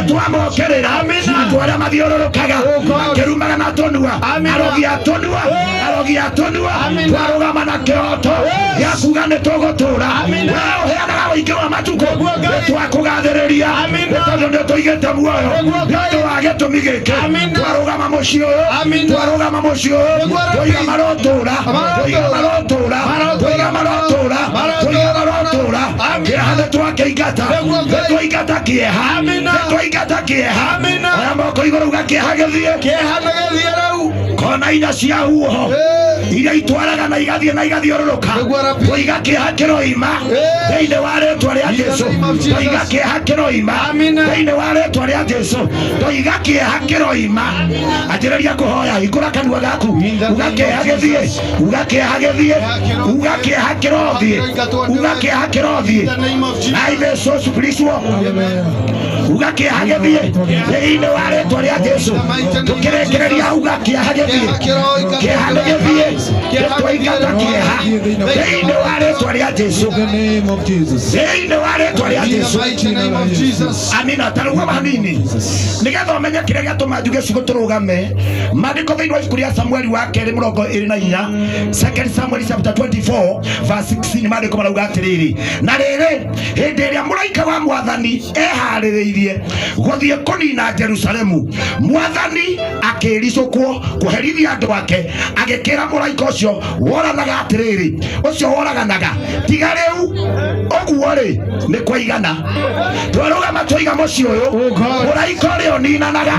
Nĩtwamokĩrĩra andũ arĩa mathiũrũrũkaga Oh God. makĩrumaga na tũnua, Amina. arogi a tũnua, arogi a tũnua. Amina. Twarũgama na kĩhoto gĩa kuga nĩ tũgũtũra. Amina. Wee ũheanaga ũingĩ wa matukũ, Nĩguo Ngai. nĩtwakũgathĩrĩria Amina. nĩ tondũ nĩ ũtũigĩte muoyo. Nĩguo Nĩ Ngai. ũndũ wa gĩtũmi gĩkĩ Amina. twarũgama mũciĩ ũyũ, Amina. twarũgama mũciĩ ũyũ, Nĩguo Rabi. twoiga marotũra, twoiga marotũra, Marotũra. twoiga marotũra, twoiga marotũra. Amina. Kĩeha nĩ twakĩingata, Nĩguo nĩ Ngai. twaingata kĩeha, Amina. nĩ twaingata kĩeha. Amina. Oya moko igũrũ uga kĩeha gĩthiĩ. Kĩeha nĩ gĩthiĩ rĩu. Kona inya cia huho iria itwaraga na igathiĩ na igathiũrũrũka, Nĩguo Rabi. twoiga kĩeha kĩroima thĩinĩ wa rĩtwa rĩa In the Jesu. name of Jesus. Twoiga kĩeha kĩroima Amina. thĩinĩ wa rĩtwa rĩa Jesu. Twoiga kĩeha kĩroima. Anjĩrĩria kũhoya, hingũra kanua gaku, In the uga name kĩeha of gĩthiĩ, Jesus. uga kĩeha gĩthiĩ, uga kĩeha kĩrothiĩ, uga kĩeha kĩrothiĩ. In the name of Jesus. Naithe Yesu Kristo, uga kĩeha gĩthiĩ thĩinĩ wa rĩtwa rĩa Jesu. Tũkĩrĩkĩrĩria uga kĩeha gĩthiĩ, kĩeha nĩ gĩthiĩ, nĩtwaingata kĩeha thĩinĩ wa rĩtwa rĩa Jesu, In the name of Jesus. thĩinĩ wa rĩtwa rĩa In the Jesu. mighty name of Jesus. Amina. Tarugama hanini nigetha ũmenye kĩrĩa gĩatũma njuge ciugo tũrũgame. Maandĩko thĩinĩ wa ibuku rĩa Samueli wa kerĩ 24, Second Samuel chapter 24 verse 16, maandĩko marauga atĩrĩrĩ, na rĩrĩ, hĩndĩ ĩrĩa mũraika wa mwathani eharĩrĩirie gũthiĩ kũnina Jerusalemu, mwathani akĩĩricũkwo kũherithia andũ ake, agĩkĩra mũraika ũcio woranaga atĩrĩrĩ, ũcio woraganaga, tiga rĩu ũguo rĩ, nĩ kwaigana. Twarũgama twaiga mũciĩ ũyũ, Oh God. mũraika ũrĩa ũninanaga,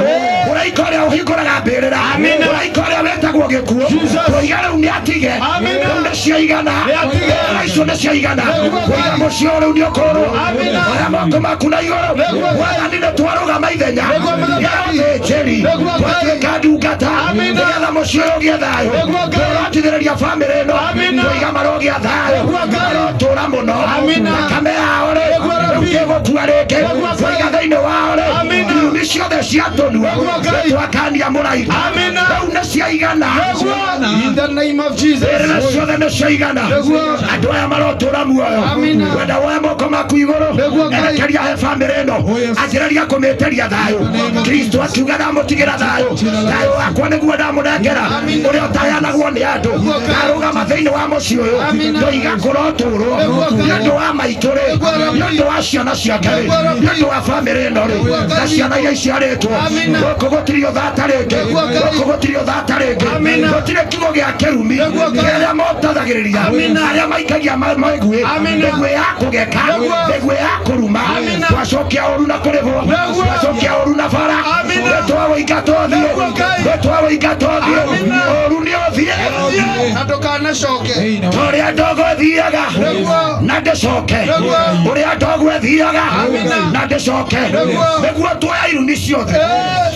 mũraika ũrĩa ũhingũraga mbĩrĩra, mũraika ũrĩa wĩtagwo gĩkuũ, Jesus. twoiga rĩu nĩ atige, Amina. rĩu nĩ ciaigana, Nĩ atige. mbĩrĩra icio nĩ ciaigana. Nĩguo Twoiga Ngai. mũciĩ ũyũ rĩu nĩ ũkũrwo. Amina. Oya moko maku na igũrũ. Nĩguo Ngai. Mwathani, nĩ twarũgama ithenya Nĩguo Mũthamaki. rĩa ũthĩnjĩri, Nĩguo Ngai. twatuĩka ndungata Amina. nĩgetha mũciĩ ũyũ ũgĩe thayũ. Nĩguo Ngai. Tũrotithĩrĩria bamĩrĩ ĩno, Amina. twoiga marogĩa thayũ, Nĩguo Ngai. marotũra mũno. Amina. Thakame yao rĩ, Nĩguo rĩu Rabi. ndĩgũkua rĩngĩ. Nĩguo Ngai. Twoiga thĩinĩ wao rĩ, Amina. irumi ciothe cia tũnua, Nĩguo Ngai. nĩtwakania mũraika, Amina. rĩu nĩ ciaigana. Nĩguo. In the name of Jesus. Mbĩrĩra ciothe nĩ ciaigana. Nĩguo. Andũ aya marotũra muoyo. Amina. Wenda woe moko maku igũrũ, Nĩguo Ngai. erekeria he bamĩrĩ ĩno, Oh, yes. anjĩrĩria kũmĩtĩria thayũ. Kristo akiuga ndamũtigĩra thayũ, thayũ wakwa nĩguo ndamũnengera, ũrĩa ũtaheanagwo nĩ andũ. Nĩguo Ngai. Ndarũgama thĩinĩ wa mũciĩ ũyũ, Amina. ndoiga kũrotũrwo Nĩguo Ngai. nĩ ũndũ wa maitũ rĩ, Nĩguo Rabi. nĩ ũndũ wa ciana ciake rĩ, Nĩguo Rabi. nĩ ũndũ wa bamĩrĩ ĩno rĩ, Nĩguo na Ngai. ciana iria iciarĩtwo. Amina. Gũkũ gũtirĩ ũthata rĩngĩ, Nĩguo Ngai. gũkũ gũtirĩ ũthata rĩngĩ, Amina. gũtirĩ kiugo gĩa kĩrumi Nĩguo Ngai. kĩrĩa motathagĩrĩria, Amina. arĩa maikagia mĩguĩ, Amina. mĩguĩ ya kũgeka, Nĩguo. mĩguĩ ya kũruma. Amina. Twacokia ũru na kũrĩhwo, Nĩguo. twacokia ũru na bara. Amina. Nĩtwawĩingata ũthiĩ, Nĩguo Ngai. nĩtwawĩingata ũthiĩ, Amina. ũru nĩ ũthiĩ. Na ndũkanacoke. Ũrĩa ndogo ĩthiaga Nĩguo. na ndĩcoke, Nĩguo. ũrĩa ndogo ĩthiaga Amina. na ndĩcoke, Nĩguo. nĩguo tuoya irumi ciothe.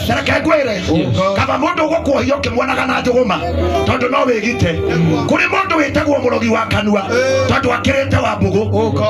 Reke ngwĩre, kaba mũndũ ũgũkuohia ũkĩmuonaga na njũgũma, tondũ no wĩgite. Kũrĩ mũndũ wĩtagwo mũrogi wa kanua, tondũ akĩrĩte wa mbũgũ.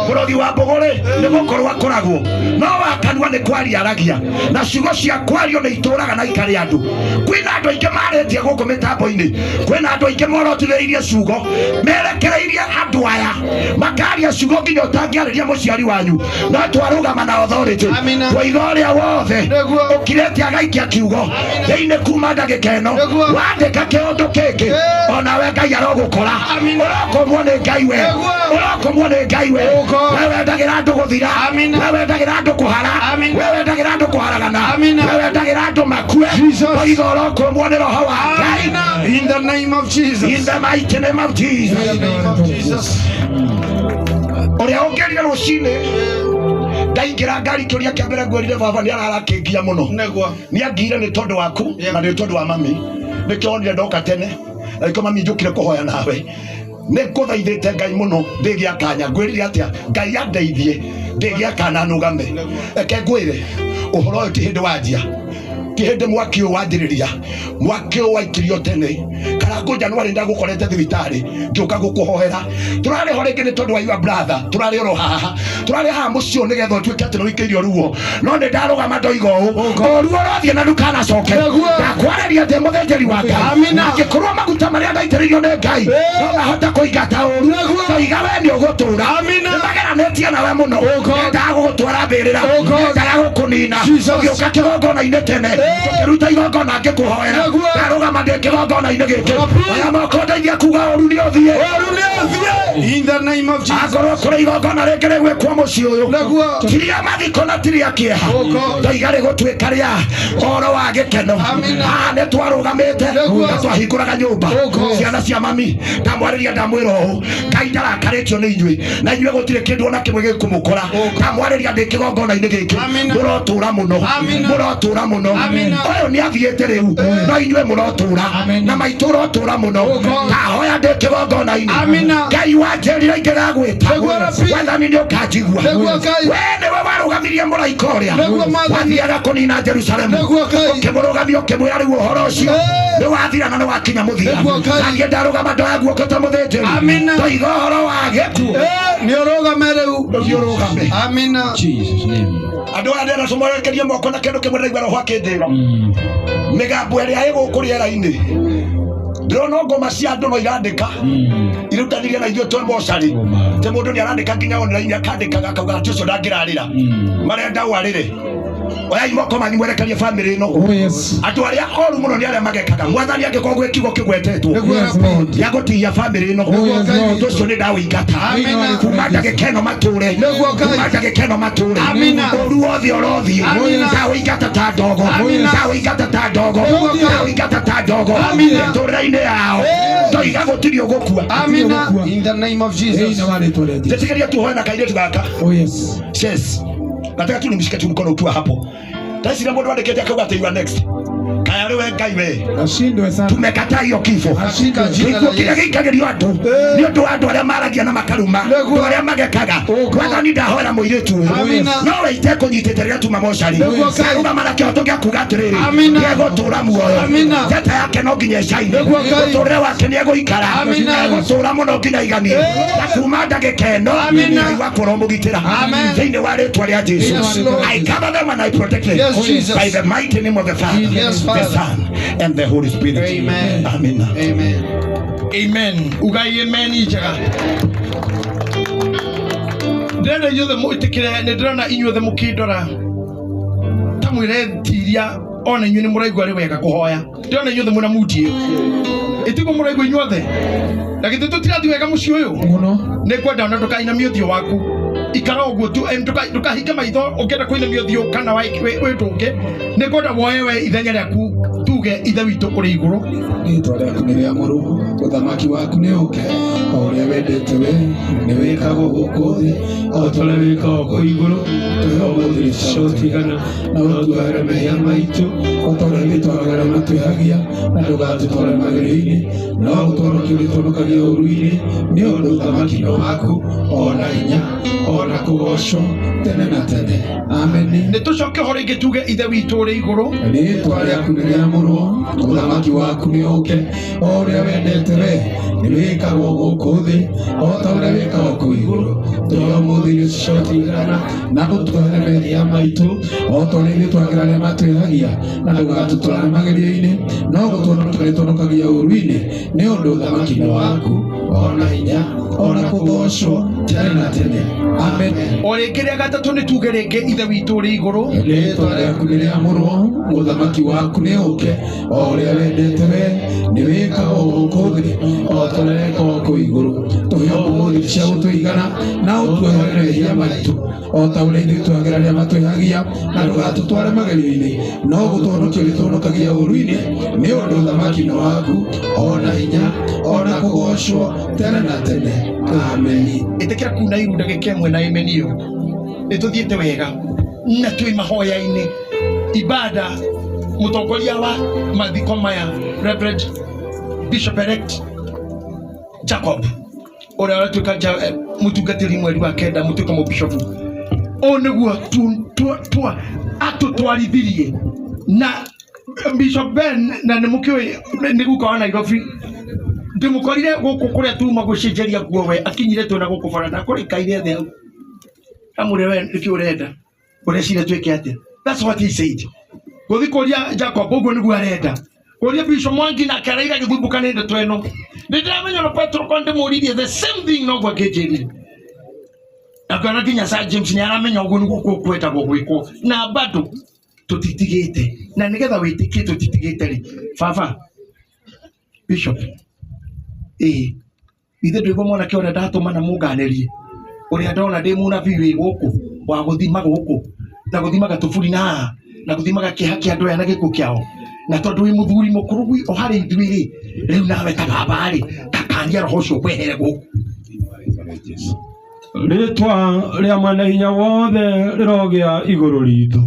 Mũrogi wa mbũgũ rĩ, nĩ gũkorwo akũragwo, no wa kanua nĩ kwaria aragia, na ciugo cia kwario nĩ itũraga na ikarĩa andũ. Kwĩna andũ aingĩ marĩtie gũkũ mĩtambo-inĩ, kwĩna andũ aingĩ morotithĩrĩirie ciugo merekereirie andũ aya, makaria ciugo nginya ũtangĩarĩria mũciari wanyu. No twarũgama na authority, Amina. twoiga ũrĩa wothe Nĩguo. ũkirĩte agaikia kiugo thĩinĩ kuma ndagĩka ĩno, Nĩguo. wandĩka kĩũndũ kĩngĩ, onawe Ngai arogũkora. Amina. Ũrokomwo nĩ Ngai we, Nĩguo. ũrokomwo nĩ Ngai we. Oh God. We wendagĩra andũ gũthira, Amina. we wendagĩra andũ kũhara, Amina. we wendagĩra andũ kũharagana, Amina. we wendagĩra andũ makue. Jesus. Oiga ũrokomwo nĩ roho wa Ngai. Amina. In the name of Jesus. In the mighty name of Jesus. In the name of Jesus. Ũrĩa ũngĩrire rũcinĩ ndaingĩra ngari, kĩũria kĩa mbere ngwĩrire baba nĩ ararakĩngia mũno. Nĩguo. Nĩ angire nĩ tondũ waku Yeah. na nĩ tondũ wa mami, nĩkĩo wonire ndoka tene, na nĩkĩo mami njũkire kũhoya nawe. Nĩ ngũthaithĩte Ngai mũno ndĩgĩa kanya, ngwĩrire atĩa, Ngai andeithie ndĩgĩa kana nũgame. Reke ngwĩre ũhoro ũyũ ti hĩndĩ wanjia, ti hĩndĩ mwaki ũyũ wanjĩrĩria, mwaki ũyũ waikirio tene. Karangũ January ndagũkorete thibitarĩ ngĩũka gũkũhoera. Tũrarĩ ho rĩngĩ nĩ tondũ wa your brother, tũrarĩ oro haha, tũrarĩ haha mũciĩ ũyũ nĩgetha ũtuĩke atĩ nĩwĩikĩirio ruo, no nĩ ndarũgama ndoiga ũũ, ũru ũrothiĩ na ndũkanacoke. Ndakwarĩria ndĩ mũthĩnjĩri wa Ngai, angĩkorwo maguta marĩa ndaitĩrĩirio nĩ Ngai no mahote kũingata ũru, ndoiga we nĩ ũgũtũra. Nĩmageranĩtie nawe mũno, nendaga gũgũtwara mbĩrĩra, nendaga gũkũnina. Ũgĩũka kĩgongona-inĩ tene, tũkĩruta igongona ngĩkũhoera, ndarũgama ndĩ kĩgongona-inĩ gĩkĩ, oya moko ndeithia kuga ũru nĩ ũthiĩ. In the name of Jesus. Akorwo kũrĩ igongona rĩngĩ rĩgwĩkwo mũciĩ ũyũ, Nĩguo. tiria mathiko na tiria kĩeha, Oh God. ndoiga rĩgũtuĩka rĩa ũhoro wa gĩkeno. Amina. Haha nĩ twarũgamĩte Nĩguo. na twahingũraga nyũmba. Oh God. Ciana cia mami ndamwarĩria, ndamwĩra ũũ, Ngai ndarakarĩtio nĩ inyuĩ, na inyuĩ gũtirĩ kĩndũ ona kĩmwe gĩkũmũkora. Ndamwarĩria ndĩ kĩgongona-inĩ gĩkĩ, Amina. mũrotũra mũno, Amina. mũrotũra mũno. Amina. Ũyũ nĩ athiĩte rĩu, no inyuĩ mũrotũra, na maitũ ũrotũra mũno. God. Ndahoya ndĩ kĩgongona-inĩ, Amina. Ngai wanjĩrire ingĩgagwĩta, Nĩguo Rabi. wathani nĩ ũkanjigua. Nĩguo Ngai. We nĩwe warũgamirie mũraika ũrĩa Nĩguo Mwathani. wathiaga kũnina Jerusalemu, Nĩguo Ngai. ũkĩmũrũgamia ũkĩmwĩra rĩu ũhoro ũcio nĩ wathira na nĩ wakinya mũthia. Nĩguo Ngai. Naniĩ ndarũgama ndoya guoko ta mũthĩnjĩri, Amina. ndoiga ũhoro wa gĩkuũ Nĩ ũrũgame rĩu. ũthiĩ ũrũgame. Amina. Jesus name. Andũ aya ndĩrenda tũmorekerie moko na kĩndũ kĩmwe ndĩraigua roho akĩnjĩra, mĩgambo ĩrĩa ĩgũkũ rĩera-inĩ, ndĩrona ngoma cia andũ no irandĩka irutanirie na ithuĩ twĩ mocarĩ, te mũndũ nĩ arandĩka nginya online akandĩkaga akauga atĩ ũcio ndangĩrarĩra, marenda warĩre. Oyai moko manyu mwerekerie famĩlĩ ĩno. Oh yes. Andũ arĩa oru mũno nĩ arĩa magekaga mwathani angĩkorwo gwĩ kiugo kĩgwetetwo Nĩguo Yes, Rabi. Lord. gĩa gũtihia famĩlĩ ĩno, Oh yes, Lord. ũndũ ũcio nĩ ndaũingata. Amina. Kuma ndagĩka ĩno matũre, Nĩguo Ngai. kuma ndagĩka ĩno matũre, Amina. ũru wothe ũrothiĩ, Amina. ndaũingata ta ndogo, Amina. ndaũingata ta ndogo, Nĩguo Ngai. ndaũingata ta ndogo Amina. mĩtũrĩre-inĩ yao, ndoiga gũtirĩ ũgũkua. Amina. In the name of Jesus. Thĩinĩ wa rĩtwa rĩa Jesu. Njĩtĩkĩria tuhoe na kairĩtu gaka. Oh yes. Yes. Nataka tu nimshike tu mkono ukiwa hapo. Taisira mũndũ andĩkĩte akauga atĩ you are next. Kaya rĩu we Ngai we. Ashindwe sana. Tumekataa hiyo kifo. Katika jina la Gĩkuũ kĩrĩa Yesu. gĩikagĩrio andũ nĩ ũndũ wa andũ arĩa maragia na makaruma, Nĩguo. andũ arĩa magekaga. God. Mwathani ndahoera mũirĩtu ũyũ. Amina. No we itekũnyitĩte rĩrĩa tuma mocarĩ. Nĩguo Ngai. Arũgama na kĩhoto gĩa kuga atĩrĩrĩ, Amina. nĩegũtũũra muoyo. Amina. Njata yake no nginya ĩcaine. Nĩguo Ngai. Mũtũũrĩre wake nĩegũikara. Amina. Egũtũũra mũno nginya aiganie. Na kuma ndagĩka ĩno, Amina. Ngai wakwa ũromũgitĩra. Amen. Thĩinĩ wa rĩtwa rĩa Jesu. Yes, Lord. I cover them and I protect them. Yes, Jesus. By the mighty name of the Father, Yes, the Father. Son, and the Holy Spirit. Amen. Amina. Amen. Amen. Ugai amen njega. Ndĩrenda inyuothe mũĩtĩkĩre, nĩ ndĩrona inyuothe mũkĩndora ta mwĩretiria, ona inyuĩ nĩ mũraigua arĩ wega kũhoya. Ndĩrona inyuothe mwĩna muti ĩyo, ĩtiguo mũraigua inyuothe, na githĩ tũtirathiĩ wega mũciĩ ũyũ? Mũno. Nĩ ngwenda ona ndũkainamie ũthiũ waku, ikara ũguo tu, ndũkahinge maitho ũngĩenda kũinamia ũthiũ kana wĩtũnge. Nĩ ngwenda woe we ithenya rĩaku, tuge ithe witũ ũrĩ igũrũ. Rĩtwa rĩaku nĩ rĩamũrwo, ũthamaki waku nĩ ũke, o ũrĩa wendete we nĩ wĩkagwo gũkũ thĩ o ta ũrĩa wĩkagwo kũu igũrũ. Tũhe ũmũthĩ irio cia gũtũigana, na ũtuohere mehia maitũ o ta ũrĩa ithuĩ twagĩra arĩa matwĩhagia, na ndũgatũtware magerio-inĩ, no ũtũhonokie ũrĩtũhonokagia ũũru-inĩ, nĩ ũndũ ũthamaki nĩ waku, o na hinya, o na kũgoocwo tene na tene. Ameni. Nĩ tũcoke ũhoro rĩngĩ, tuge ithe witũ ũrĩ igũrũ. Rĩtwa rĩaku nĩ rĩamũrwo, ũthamaki waku nĩ ũke, o ũrĩa wendete we nĩ wĩkagwo gũkũ thĩ o ta ũrĩa wĩkagwo kũu igũrũ. Tũhe ũmũthĩ irio cia gũtũigana, na ũtuohere mehia maitũ o ta ũrĩa ithuĩ twagĩra arĩa matwĩhagia, na ndũgatũtware magerio-inĩ, no gũtũhonokia ũrĩtũhonokagia ũũru-inĩ, nĩ ũndũ ũthamaki nĩ waku, o na hinya, o na kũgoocwo tene na tene. Amen. O rĩngĩ rĩa gatatũ, nĩ tuge rĩngĩ ithe witũ ũrĩ igũrũ. Rĩtwa rĩaku nĩ rĩamũrwo, ũthamaki waku nĩ ũke, o ũrĩa wendete we nĩ wĩkagwo gũkũ thĩ o ta ũrĩa wĩkagwo kũu igũrũ. Tũhe ũmũthĩ irio cia gũtũigana, na ũtuohere mehia maitũ o ta ũrĩa ithuĩ twagĩra arĩa matwĩhagia, na ndũgatũtware magerio-inĩ, no gũtũhonokia ũrĩtũhonokagia ũũru-inĩ, nĩ ũndũ ũthamaki nĩ waku, o na hinya, o na kũgoocwo tene na tene. Ameni. Ĩtĩkĩra kuna iru ndagĩka ĩmwe na amen ĩyo. Nĩ tũthiĩte wega na twĩ mahoya-inĩ ibada. Mũtongoria wa mathiko maya, Reverend Bishop Elect Jacob, ũrĩa ũratuĩka mũtungatĩri mweri wa kenda, mũtuĩka mũbishopu, ũũ nĩguo atũtwarithirie na Bishop Ben, na nĩ mũkĩũĩ nĩ guka wa Nairobi. Ndĩmũkorire gũkũ kũrĩa tuma gũcenjeria nguo we akinyire twĩna gũkũ bara ndakũrĩkaire thĩ hau. Amũre we nĩkĩ ũrenda? Ũreciria twĩke atĩa? That's what he said. Gũthiĩ kũria Jacob ũguo nĩguo arenda. Kũria Bishop Mwangi nake araira agĩthumbũka nĩ ndeto ĩno. Nĩ ndĩramenya na Petro kwa ndĩmũririe the same thing noguo angĩnjĩrire. Na ngona nginya Sir James nĩ aramenya ũguo nĩguo kwendagwo gwĩkwo. Na bado tũtitigĩte. Na nĩgetha wĩtĩkie tũtitigĩte rĩ. Baba, Bishop, ĩĩ ithe ndũigua mwanake ũrĩa ndatũma na mũnganĩrie ũrĩa ndona ndĩ mũnabii wĩ gũkũ wa gũthima gũkũ na gũthimaga tũburi na haha na gũthimaga kĩeha kĩa andũ aya na gĩkuũ kĩao na tondũ wĩ mũthuri mũkũrũ gwi o harĩ ithuĩ rĩ rĩu nawe ta baba rĩ takania roho ũcio wehere gũkũ. Rĩtwa rĩa mwene hinya wothe rĩrogĩa igũrũ ritũ.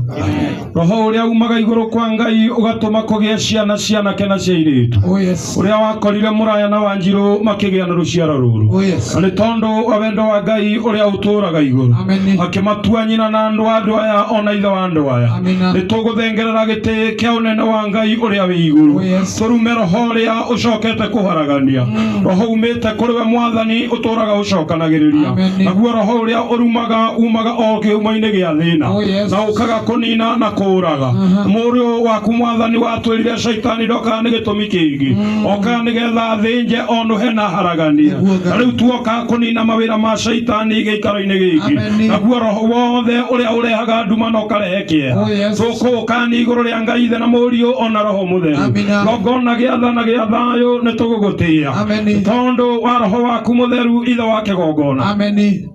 Roho ũrĩa umaga igũrũ kwa Ngai ũgatũma kũgĩe ciana cianake na cia airĩtu. Oh yes. Ũrĩa wakorire Mũraya na Wanjirũ makĩgĩa na rũciaro rũrũ. Oh yes. Na nĩ tondũ wa wendo wa Ngai ũrĩa ũtũũraga igũrũ. Amen. Akĩmatua nyina na andũ a andũ aya ona ithe wa andũ aya. Amina. Nĩ tũgũthengerera gĩtĩ kĩa ũnene wa Ngai ũrĩa wĩ igũrũ. Oh yes. Tũrume roho ũrĩa ũcokete kũharagania. Roho umĩte kũrĩ we Mwathani ũtũũraga ũcokanagĩrĩria. Amen. Naguo roho ũrĩa ũrumaga umaga o kĩhumo-inĩ gĩa thĩna. Oh yes. Na ũkaga kũnina na kũũraga. Mũriũ waku Mwathani watwĩrire caitani ndokaga nĩ gĩtũmi kĩngĩ. Okaga nĩgetha thĩnje onũhe na haraganie. Nĩguo Ngai. Na rĩu tuoka kũnina mawĩra ma caitani gĩikaro-inĩ gĩkĩ. Amen. Naguo roho wothe ũrĩa ũrehaga nduma na ũkarehe kĩeha. Oh yes. Tũkũũkania igũrũ rĩa Ngai Ithe na Mũriũ ona Roho Mũtheru. Amina. Gongona gĩathana gĩa thayũ nĩ tũgũgũtĩĩa. Amen. Tondũ wa roho waku mũtheru Ithe wa kĩgongona. Amen.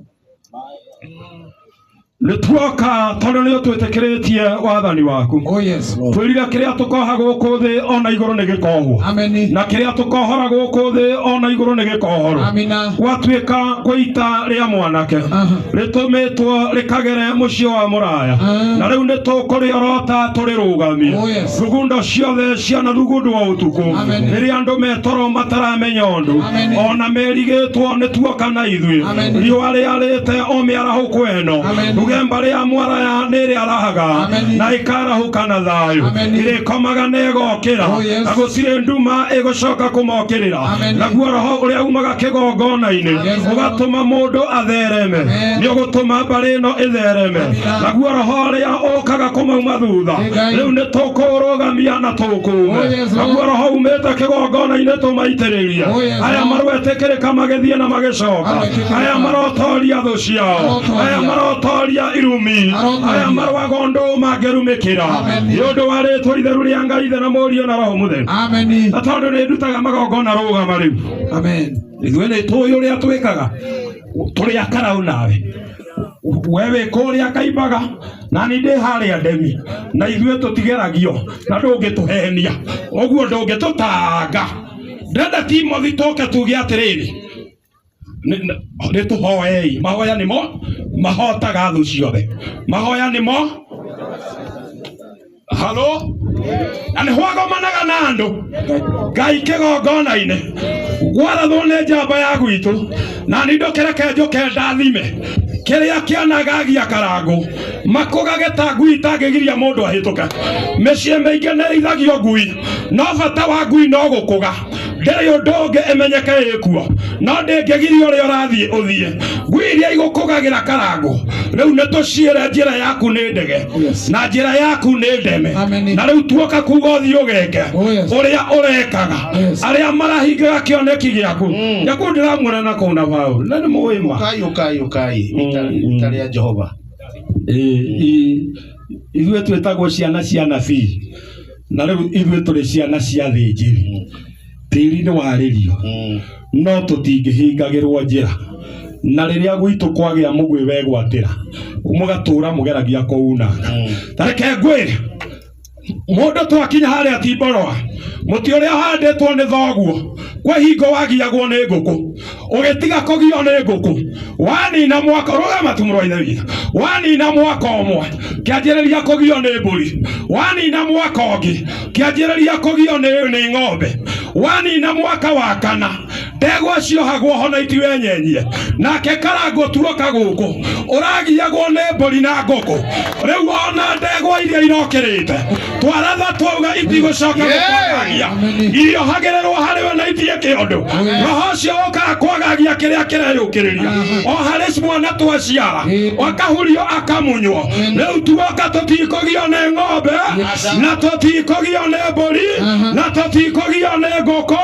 Nĩ tuoka tondũ nĩ ũtwĩtĩkĩrĩtie wathani waku. Oh yes, Lord. Twĩrire kĩrĩa tũkoha gũkũ thĩ ona igũrũ nĩ gĩkohwo. Amen. Na kĩrĩa tũkohora gũkũ thĩ ona igũrũ nĩ gĩkohorwo. Amina. Gwatuĩka kwĩ ita rĩa mwanake Aha. rĩtũmĩtwo rĩkagere mũciĩ wa mũraya. Ah. Na rĩu nĩ tũkũrĩorota tũrĩrũgamie. Oh yes. Thugundo ciothe cianathugundwo ũtukũ. Amen. Rĩrĩa andũ metoro mataramenya ũndũ. Amen. Ona merigĩtwo nĩ tuoka na ithuĩ. Amen. Riũa rĩarĩte o mĩarahũko ĩno. Amen. Tuge mbarĩ ya mwaraya nĩ ĩrĩarahaga Amen. na ĩkarahũka na thayũ. Amen. Ĩrĩkomaga na ĩgokĩra. Oh yes. Na gũtirĩ nduma ĩgũcoka kũmokĩrĩra. Amen. Naguo roho ũrĩa umaga kĩgongona-inĩ Yes, Lord. ũgatũma mũndũ athereme. Amen. Nĩ ũgũtũma mbarĩ ĩno ĩthereme. Amina. Naguo roho ũrĩa ũkaga kũmauma thutha. Ngai. Rĩu nĩ tũkũũrũgamia na tũkũume. Oh yes, Lord. Naguo roho umĩte kĩgongona-inĩ tũmaitĩrĩrie. Oh yes, Aya Lord. marwetĩkĩrĩka magĩthiĩ na magĩcoka. Marwetĩkĩrĩka. Aya marotoria thũ ciao. Marotoria. Aya marotoria irumi. Marotoria. Aya marwaga ũndũ mangĩrumĩkĩra. Amen. Nĩ ũndũ wa rĩtwa itheru rĩa Ngai Ithe na Mũriũ na Roho Mũtheru. Amen. Na tondũ nĩ ndutaga magongona rũgama rĩu. Amen. Ithuĩ nĩ tũĩ ũrĩa twĩkaga. Tũrĩ akarau nawe. We wĩ kũrĩa kaimbaga na ni ndĩ harĩa ndemi na ithuĩ tũtigeragio na ndũngĩtũhenia ũguo ndũngĩtũtanga. Ndĩrenda Timothy tũke tuge atĩrĩrĩ nĩ tũhoei. Mahoya nĩmo mahotaga thũ ciothe. Mahoya nĩmo halo na nĩ hwagomanaga na andũ Ngai kĩgongona-inĩ gwarathwo nĩ njamba ya gwitũ na ni ndũkĩreke njũke ndathime kĩrĩa kĩanagagia karangũ makũgage ta ngui itangĩgiria mũndũ ahĩtũke. Mĩciĩ mĩingĩ nĩ ĩrĩithagio ngui no bata wa ngui no gũkũga ndĩrĩ ũndũ ũngĩ ĩmenyeke ĩkuo no ndĩngĩgiria ũrĩa ũrathiĩ ũthiĩ. Ngui iria igũkũgagĩra karangũ rĩu nĩ tũciĩre njĩra yaku nĩ ndege Yes. na njĩra yaku nĩ ndeme. Amen. Na rĩu tuoka kuga ũthiĩ ũgeke Oh yes. ũrĩa ũrekaga. Yes. Arĩa marahingaga kĩoneki gĩaku. Gĩaku ndĩramuona na kũu na Paũlũ. Na nĩ mũĩ ma. Ũkai ũkai ũkai ita rĩa Jehova. Ithuĩ twĩtagwo ciana cia nabii na rĩu ithuĩ tũrĩ ciana cia thĩnjĩri. Tĩri nĩ warĩrio no tũtingĩhingagĩrwo njĩra. Na rĩrĩa gwitũ kwagĩa mũgwĩ wegwatĩra mũgatũra mũgeragia kũunanga. Ta reke ngwĩre mũndũ twakinya harĩa Timboroa mũtĩ ũrĩa ũhandĩtwo nĩ thoguo kwĩ hingo wagiagwo nĩ ngũkũ ũgĩtiga kũgio nĩ ngũkũ wanina mwaka rũgama tu mũrũ wa ithe witũ wanina mwaka ũmwe kĩanjĩrĩria kũgio nĩ mbũri wanina mwaka ũngĩ kĩanjĩrĩria kũgio nĩ ng'ombe wanina mwaka wa kana Ndegwa ciohagwo ho na itiwenyenyie. Nake Karangũ tuoka gũkũ ũragiagwo nĩ mbũri na ngũkũ. Rĩu ona ndegwa iria irokĩrĩte twaratha twauga itigũcoka gũkwagagia, iriohagĩrĩrwo harĩ we na itiĩke ũndũ. Roho ũcio ũkaga kwagagia kĩrĩa kĩreyũkĩrĩria o harĩ mwana twaciara akahurio akamunywo. Rĩu tuoka tũtikũgio nĩ ng'ombe na tũtikũgio nĩ mbũri na tũtikũgio nĩ ngũkũ.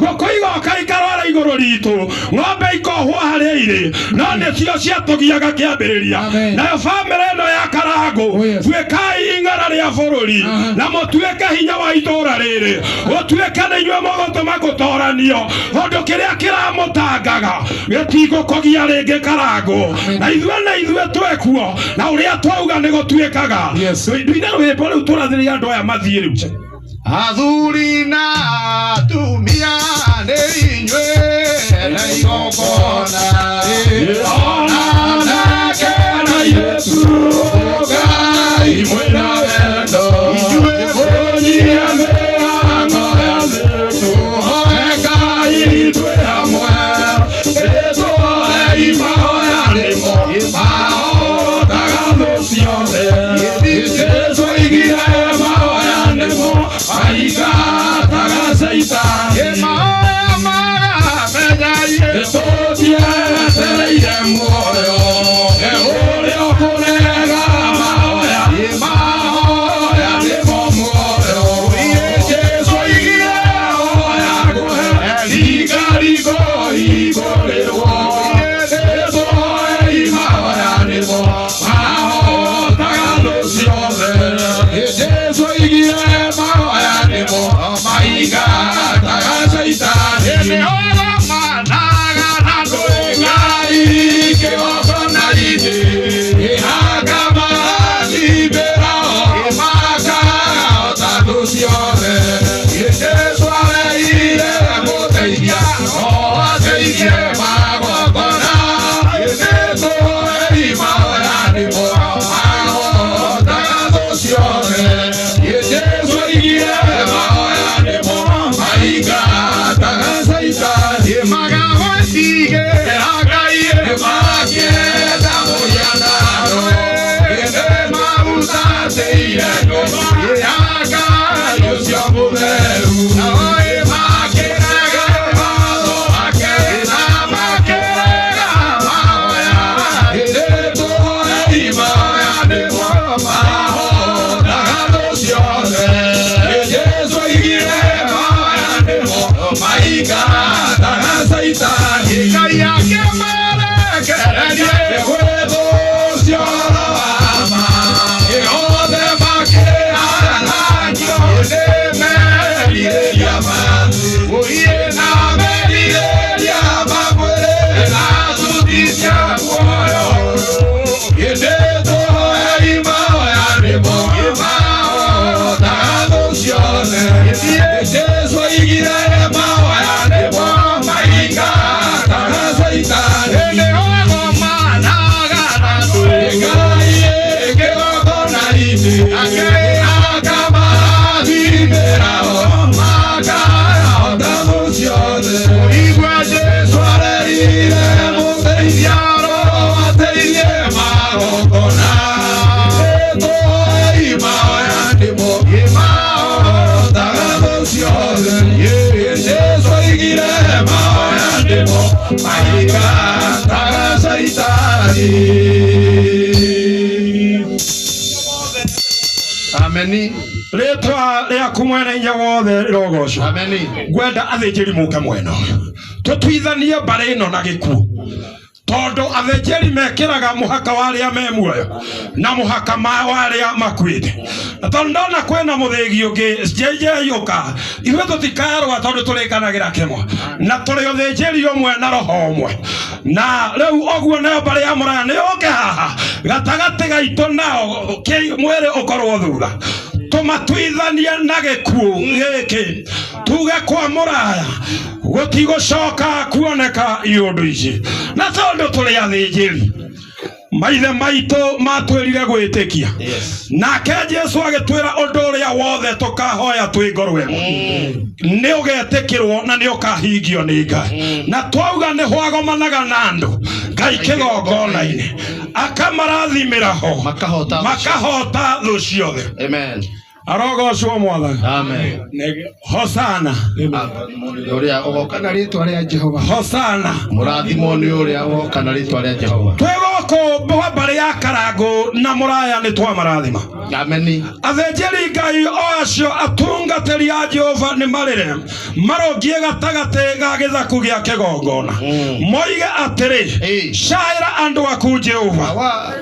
Ngũkũ igoka ikarwara igũrũ ritũ, ng'ombe ikohwo harĩa irĩ, no nĩcio ciatũgiaga kĩambĩrĩria. Nayo bamĩrĩ ĩno ya Karangũ, tuĩkai ing'ara rĩa bũrũri na mũtuĩke hinya wa itũũra rĩrĩ, gũtuĩke nĩ inyuĩ mũgũtũma gũtoranio, tondũ kĩrĩa kĩramũtangaga gĩtigũkũgia rĩngĩ Karangũ. Na ithuĩ na ithuĩ twĩkuo na ũrĩa twauga nĩ gũtuĩkaga. Nduine rwĩmbo rĩu tũrathĩrĩria andũ aya mathiĩ rĩu. Athuri na atumia nĩ inyuĩ na igongona Onanake na Yesu Ngai mwĩna wendo, inyuĩ mũnyie mĩhang'o ya thĩ, tũhoe Ngai twĩ hamwe, ĩtũhoei mahoya nĩmo mahotaga thũ ciothe. Jesũ oigire mahoya nĩmo maingataga Caitani. Mahoya maramenya Tũtietereire muoyo ũrĩa ũkũrega mahoya, mahoya nĩmo muoyo. Jesũ oigire hoya ngũhe rigariko hingũrĩrwo, tũhoei mahoya nĩmo mahotaga thũ ciothe. Jesũ oigire mahoya nĩmo maingataga Caitani. Nĩhũrũmanaga na Ngai kĩgongona-inĩ ĩhakamathibĩra makahota thũ ciothe. Jesũ areire mũteithia no ateithie magongona, tũhoei mahoya nĩmo mahotaga thũ ciothe. Jesũ oigire mahoya nĩmo maingataga Caitani. Magagwĩtigĩra Ngai Makĩenda mũhianano nĩmahutatĩire nyũmba ya Ngai ũcio mũtheru. Makĩrega watho wake na makĩrega mahoya, tũhoei mahoya nĩmo mahotaga thũ ciothe. Jesũ oigire mahoya nĩmo maingataga Caitani. Ngai akĩmarekererie Gwĩthũcio wa ma, othe makĩharanio nĩ merirĩria ma ũiĩ na merirĩria ma mwĩrĩ na thuti cia muoyo. Ĩndĩ tũhoei mahoya nĩmo mahotaga thũ ciothe. Jesũ oigire mahoya nĩmo maingataga Caitani. Nĩhũrũmanaga na Ngai kĩgongona-inĩ akamathimĩra makahota thũ ciothe. Igua Jesũ Areire mũteithia roho ateithie magongona, tũhoei mahoya nĩmo mahotaga thũ ciothe. Jesũ oigire mahoya nĩmo maingataga Caitani. Ameni. Rĩtwa rĩaku mwene hinya wothe rĩrogocwo. Ameni. Ngwenda athĩnjĩri mũke mwena ũyũ tũtuithanie mbarĩ ĩno na gĩkuũ, tondũ athĩnjĩri mekĩraga mũhaka wa arĩa me muoyo na mũhaka wa arĩa makuĩte. Na tondũ ndona kwĩna mũthĩgi ũngĩ JJ ũka, ithuĩ tũtikarũa tondũ tũrĩkanagĩra kĩmwe na tũrĩ ũthĩnjĩri ũmwe na roho ũmwe. Na rĩu ũguo nayo mbarĩ ya Mũraya nĩ yũke haha gatagatĩ gaitũ nao mwĩrĩ ũkorwo thutha, tũmatuithanie na gĩkuũ gĩkĩ, tuge kwa Mũraya gũtigũcoka kuoneka iũndũ ici. Na tondũ tũrĩ athĩnjĩri Maithe maitũ matwĩrire gwĩtĩkia. Nake Jesu agĩtwĩra ũndũ ũrĩa wothe tũkahoya twĩ ngoro ĩmwe nĩ ũgetĩkĩrwo na nĩ ũkahingio nĩ Ngai. Na twauga nĩ hwagomanaga na andũ Ngai kĩgongona-inĩ akamarathimĩra ho, Makahota. Makahota thũ ciothe. Amen. Arogocwo Mwathani. Amen. Hosana. Nĩ ũrĩa ũgoka na rĩtwa rĩa Jehova. Hosana. Mũrathimwo nĩ ũrĩa ũgoka na rĩtwa rĩa Jehova. Twĩ gũkũ wa mbarĩ ya Karangũ na Mũraya nĩ twamarathima. Ameni. Athĩnjĩri Ngai o acio atungatĩri a Jehova nĩ marĩre marũngiĩ gatagatĩ ga gĩthaku gĩa kĩgongona, moige atĩrĩ, caĩra andũ aku Jehova. Awa.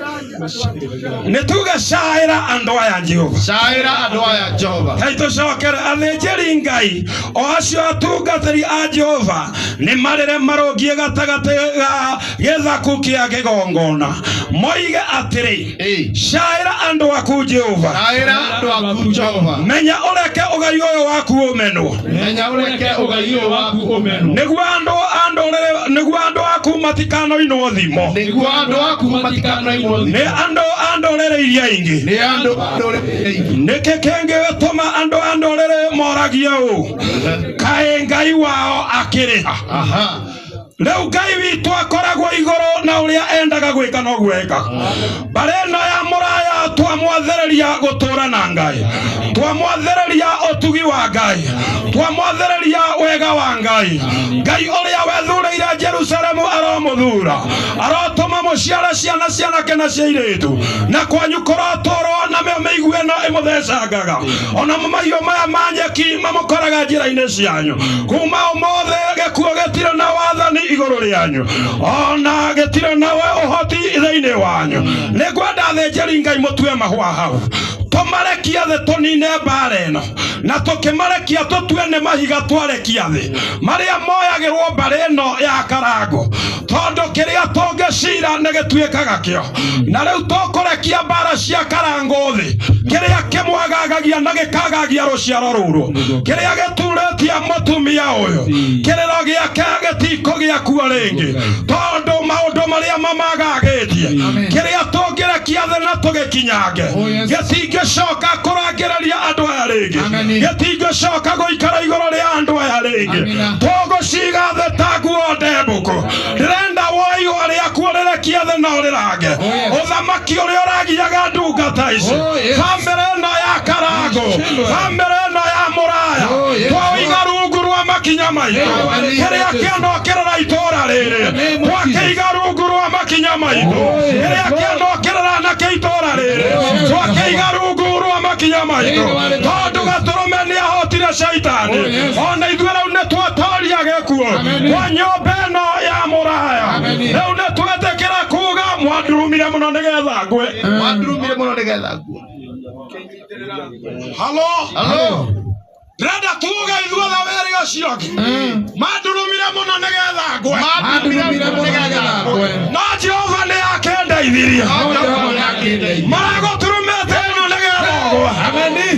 Nĩ tuge caĩra andũ aya Jehova. Caĩra andũ aya Jehova. Ngai tũcokere. Athĩnjĩri Ngai o acio atungatĩri a Jehova nĩ marĩre marũngiĩ gatagatĩ ga gĩthaku kĩa kĩgongona, moige atĩrĩ, caĩra andũ aku Jehova. Caĩra andũ aku Jehova. Menya ũreke ũgai ũyũ waku ũmenwo. Menya ũreke ũgai ũyũ waku ũmenwo. Nĩguo andũ a ndũrĩrĩ, nĩguo andũ aku matikanoinwo thimo. Nĩguo andũ aku matikanoinwo thimo. Nĩ andũ a ndũrĩrĩ iria ingĩ. Nĩ andũ a ndũrĩrĩ iria ingĩ. Nĩkĩ kĩngĩtũma andũ a ndũrĩrĩ moragie ũũ, kaĩ Ngai wao akĩrĩ ha? Aha. Rĩu Ngai witũ akoragwo igũrũ na ũrĩa endaga gwĩka noguo ekaga. Mbarĩ ĩno ya Mũraya twamwathĩrĩria gũtũũra na Ngai, twamwathĩrĩria ũtugi wa Ngai, twamwathĩrĩria wega wa Ngai. Ngai ũrĩa wethurĩire Jerusalemu aromũthura, arotũma mũciare ciana cianake na cia airĩtu, na kwanyu kũrotũrwo na mĩo mĩigue ĩno ĩmũthecangaga, ona mahiũ maya ma nyeki mamũkoraga njĩra-inĩ cianyu. Kuma ũmũthĩ gĩkuũ gĩtirĩ na wathani igũrũ rĩanyu, ona gĩtirĩ na ũhoti thĩinĩ wanyu. Nĩngwenda athĩnjĩri Ngai mũtue mahũa hau, tũmarekie thĩ tũnine mbara ĩno, na tũkĩmarekia tũtue nĩ mahiga twarekia thĩ marĩa moyagĩrwo mbarĩ ĩno ya Karangũ, tondũ kĩrĩa tũngĩcira nĩ gĩtuĩkaga kĩo. Na rĩu tũkũrekia mbara cia Karangũ thĩ, kĩrĩa kĩmwagagagia na gĩkagagia rũciaro rũrũ, kĩrĩa gĩturĩtie mũtumia ũyũ, kĩrĩro gĩake gĩtikũgĩa kuo rĩngĩ, tondũ maũndũ marĩa mamagagĩtie, kĩrĩa tũngĩrekia thĩ na tũgĩkinyange, gĩtingĩcoka kũrangĩrĩria andũ aya rĩngĩ, gĩtingĩcoka gũikara igũrũ rĩa andũ aya rĩngĩ. Tũgũciga thĩ ta nguo ndembũku. Ndĩrenda woi rĩaku ũrĩrekie thĩ na ũrĩrange ũthamaki ũrĩa ũragiaga ndungata ici, bamĩrĩ ĩno ya Karangũ, bamĩrĩ ĩno ya Mũraya, twaũiga rungu rwa makinya maitũ. Kĩrĩa kĩanokĩrĩra itũũra rĩrĩ twakĩiga rungu rwa makinya maitũ. Kĩrĩa kĩanokĩrĩra anake itũũra rĩrĩ twakĩiga rungu rwa makinya maitũ, tondũ gatũrũme nĩ ahotire caitani. Ona ithuĩ rĩu nĩ twatoria gĩkuũ kwa nyũmba ĩno ya Mũraya. Rĩu nĩ twetĩkĩra kuga mwandurumire mũno nĩgetha ngwe. Mwandurumire mũno nĩgetha ngwe. Halo. Halo. Ndĩrenda tuge ithuothe werĩ ũcio ũngĩ mandurumire mũno nĩgetha ngwe. Mandurumire mũno nĩgetha ngwe. No Jehova nĩ akendeithirie. Maragũturumĩte ĩno nĩgetha ũgwe,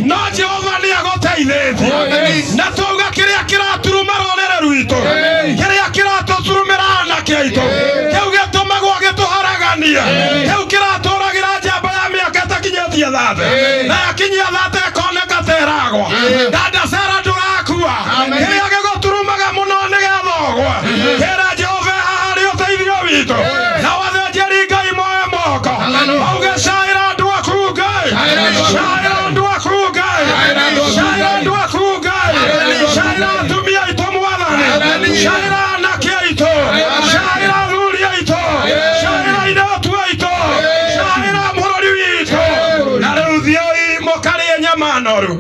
no Jehova nĩ agũteithĩtie. Na twauga kĩrĩa kĩraturuma rũrĩrĩ rwitũ, kĩrĩa kĩratũturumĩra anake aitũ, kĩu gĩtũmagwo gĩtũharagania, kĩu kĩratũragĩra njamba ya mĩaka ĩtakinyĩtie 30 na yakinyia 30 ĩkoneka ta ĩragwa. Dada Sara, ndũrakua. Kĩrĩa gĩgũturumaga mũno nĩgetha ũgwe, kĩra Jehova haha harĩ ũteithio witũ. Na athĩnjĩri Ngai moe moko mauge, caĩra andũ aku Ngai, caĩra andũ aku Ngai, caĩra andũ aku Ngai, caĩra atumia aitũ Mwathani, caĩra anake aitũ, caĩra athuri aitũ, caĩra airĩtu aitũ, caĩra bũrũri witũ. Na rĩu thiĩi mũkarĩe nyama noru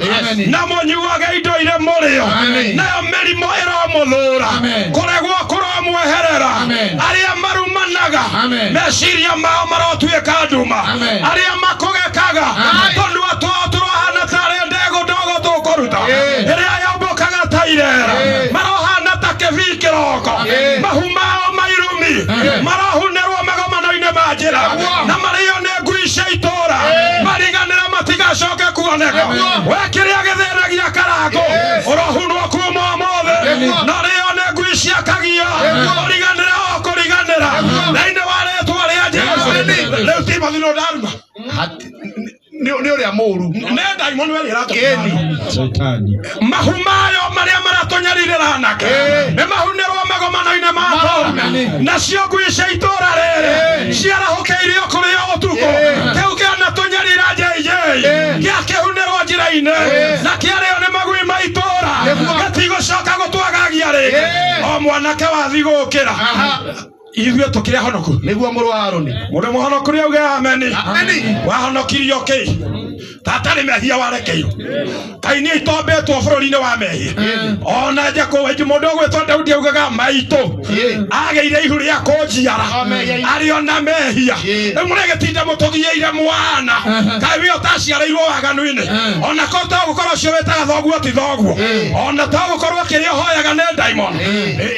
na mũnyuage indo irĩ mũrĩo, nayo mĩrimũ ĩromũthũra, kũregwo kũromweherera. Arĩa marumanaga meciria mao marotuĩka nduma, arĩa makũgekaga tũnua twao tũrohana tarĩ ndegũ ndogo tũkũruta ĩrĩa yombũkaga ta irera, marohana ta kĩbii kĩroko. Mahu mao mairumi marohunĩrwo magomano-inĩ ma njĩra na marĩo nĩ ngui cia itũũra, mariganĩra matigacoke kuoneka. We kĩrĩa gĩthĩnagia Karangũ ũrohunwo kuma ũmũthĩ na rĩo nĩ ngui cia kagia, ũriganĩre o kũriganĩra thĩinĩ wa rĩtwa rĩa Jesu. Timothy no ndaruma Nĩ ũrĩa mũũru. Nĩ ndaimono ĩrĩa Ĩni. ĩratũ mahu mayo marĩa maratũnyarirĩra anake nĩ mahunĩrwo magomano-inĩ ma thome nacio ngui cia itũra rĩrĩ ciarahũkĩirio kũrĩo ũtukũ kĩu kĩanatũnyarira JJ gĩakĩhunĩrwo njĩra-inĩ na kĩarĩo nĩ magui ma itũra gĩtigũcoka gũtwagagia rĩngĩ o mwanake wathi gũkĩra ithuĩ tũkĩrĩ ahonoku Nĩguo mũrũ wa Harũni. mũndũ mũhonoku nĩ auge ameni Ameni. wahonokirio kĩ tata nĩ mehia warekeirwo kai niĩ itombĩtwo bũrũri-inĩ wa mehia ona nja kũwenji mũndũ ũgwĩtwo Daudi augaga maitũ agĩire ihu rĩa kũnjiara arĩ ona mehia rĩu mũrĩgĩtinda mũtũgiĩire mwana kaĩ we ũtaciarĩirwo waganu-inĩ ona ko to gũkorwo ũcio wĩtaga thoguo ti thoguo ona to gũkorwo kĩrĩa ũhoyaga nĩ daimon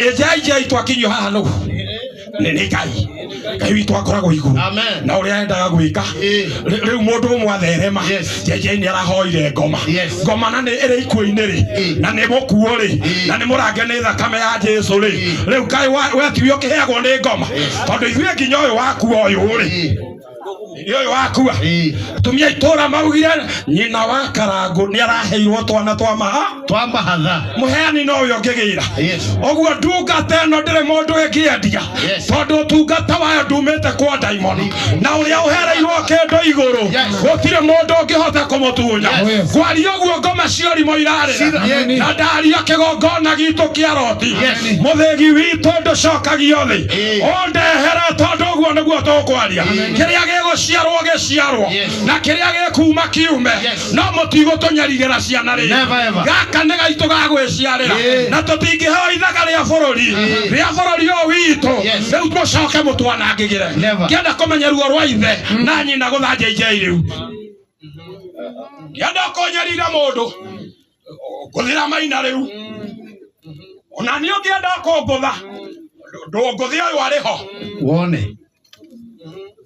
ĩnjainjai twakinyio haha nũguo nĩ nĩ Ngai Ngai witũ akoragwo igũrũ Amen. na ũrĩa endaga gwĩka rĩu mũndũ ũmwe atherema JJ nĩ arahoire ngoma ngoma na nĩ ĩrĩ ikuũ-inĩ rĩ na nĩ mũkuũ rĩ na nĩ mũrange nĩ thakame ya Jesu rĩ rĩu kaĩ we tiwe ũkĩheagwo nĩ ngoma tondũ ithuĩ nginya ũyũ wakua ũyũ rĩ nĩ ũyũ wakua atumia itũra maugire nyina wa Karangũ nĩ araheirwo twana twa maha Twa mahatha. mũheani no ũyũ ũngĩgĩra Yes. ũguo ndungata ĩno ndĩrĩ mũndũ ĩngĩendia Yes. tondũ ũtungata wayo ndumĩte kwa ndaimono na ũrĩa ũhereirwo kĩndũ igũrũ gũtirĩ mũndũ ũngĩhota kũmũtunya Yes. ngwaria ũguo ngoma cia ũrimũ irarĩra Yes. na ndaria kĩgongona gitũ kĩa roti mũthĩgi witũ ndũcokagio thĩ ũndehere tondũ ũguo nĩguo tũkwaria kĩrĩa gĩgũciarwo gĩciarwo na kĩrĩa gĩkuma kiume no mũtigũtũnyarirĩra ciana rĩngĩ Never ever. gaka nĩ gaitũ ga gwĩciarĩra na tũtingĩheo ithaga rĩa bũrũri rĩa bũrũri ũyũ witũ rĩu mũcoke mũtwanangĩgĩre Never. ngĩenda kũmenya ruo rwa ithe na nyina gũtha JJ rĩu ngĩenda kũnyarira mũndũ ngũthĩra maina rĩu ona niĩ ũngĩenda kũngũtha ndũngũthĩ ũyũ arĩ ho Wone.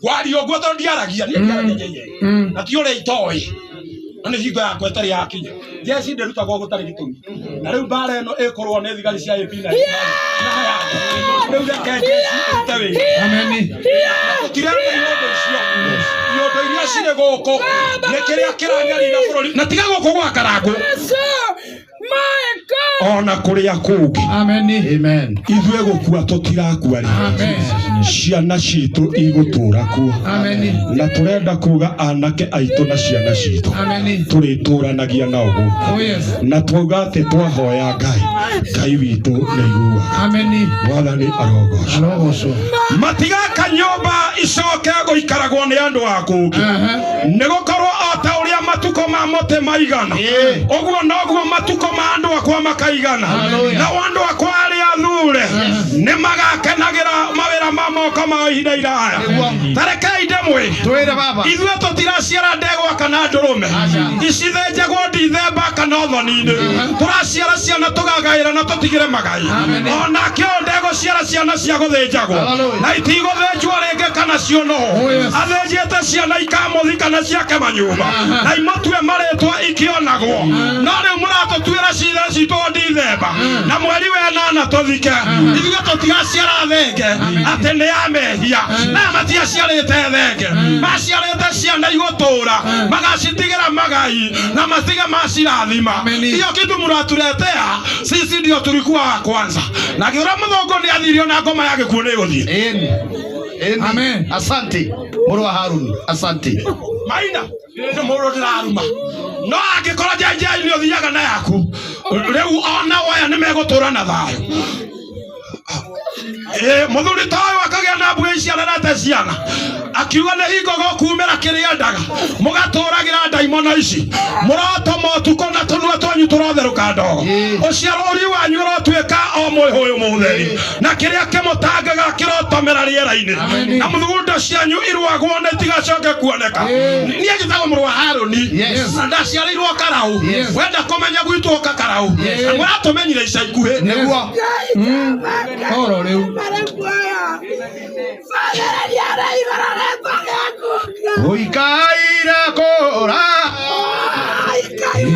kwaria ũguo tondũ ndiaragia niĩ ndiaragia JJ na ti ũrĩa itoĩ na nĩ hingo yakwa ĩtarĩ yakinya jeci ndĩrutagwo gũtarĩ gĩtũmi na rĩu mbara ĩno ĩkũrwo nĩ thigari cia AP na na rĩu reke jeci ĩrute wĩra Ameni. tũtirenda iondo icio iondo iria cirĩ gũkũ nĩ kĩrĩa kĩranyarira bũrũri na tiga gũkũ gwa Karangũ ona kũrĩa kũngĩ Ameni. Amen. ithuĩ gũkua tũtirakua rĩ Amen. ciana citũ igũtũra kuo Ameni. na tũrenda kuga anake aitũ na ciana citũ Ameni. tũrĩtũranagia nao gũkũ Oh yes. na twauga atĩ twahoya Ngai Ngai witũ nĩ aiguaga Ameni. mwathani arogocwo Arogocwo. matigaka nyũmba icoke gũikaragwo nĩ andũ a kũngĩ nĩ gũkorwo o ta ũrĩa matukũ ma mũtĩ maigana ũguo noguo matukũ ma andũ akwa makaigana nao andũ akwa arĩa athure nĩ magakenagĩra mawĩra ma moko mao ihinda iraya ta rekei ndĩmwĩre Twĩre baba. ithuĩ tũtiraciara ndegwa kana ndũrũme icithĩnjagwo ndithemba kana ũthoni-inĩ tũraciara ciana tũgagaĩra na tũtigĩre magai onake ũyũ ndegũciara ciana cia gũthĩnjagwo na itigũthĩnjwo rĩngĩ kana ciũnũhwo athĩnjĩte ciana ikamũthi kana ciake manyũmba na imũtue marĩtwa ikĩonagwo no rĩu mũratũtuĩra cira citũ ndithemba na mweri wenana tũthike ithuĩ tũtigaciara thenge atĩ nĩ ya mehia na matiaciarĩte thenge maciarĩte ciana igũtũra magacitigĩra magai na matige macirathima hiyo kitu mnatuletea sisi ndio tulikuwa wa kwanza na kĩũra mũthũngũ nĩ athirio na ngoma ya gĩkuũ nĩ gũthiĩ Ĩni. Ĩni. Amen. Asante. Mũrũ wa Harũni. Asante. Maina nĩ mũndũ ndĩraruma no angĩkorwo JJ nĩ ũthiaga na yaku rĩu ona waya nĩ megũtũra na thayũ Mũthuri ta ũyũ akagĩa na mbua ici arerete ciana akiuga nĩ hingo gũkumĩra kĩrĩa endaga mũgatũragĩra ndaimono ici mũrotoma ũtukũ na tũnua twanyu tũrotherũka ndogo ũciaro ũri wanyu ũrotuĩka o mwĩhũyũ mũtheri na kĩrĩa kĩmũtangaga kĩrotomera rĩera-inĩ na mũthugundo cianyu irũagwo na itigacoke kuoneka niĩ njĩtagwo mũrũ wa Harũni na ndaciarĩirwo Karaũ wenda kũmenya gwitũ ũka Karaũ na mũratũmenyire ica ikuhĩ Nĩguo. Oro rĩu. Ũikaire kũra. Ikaire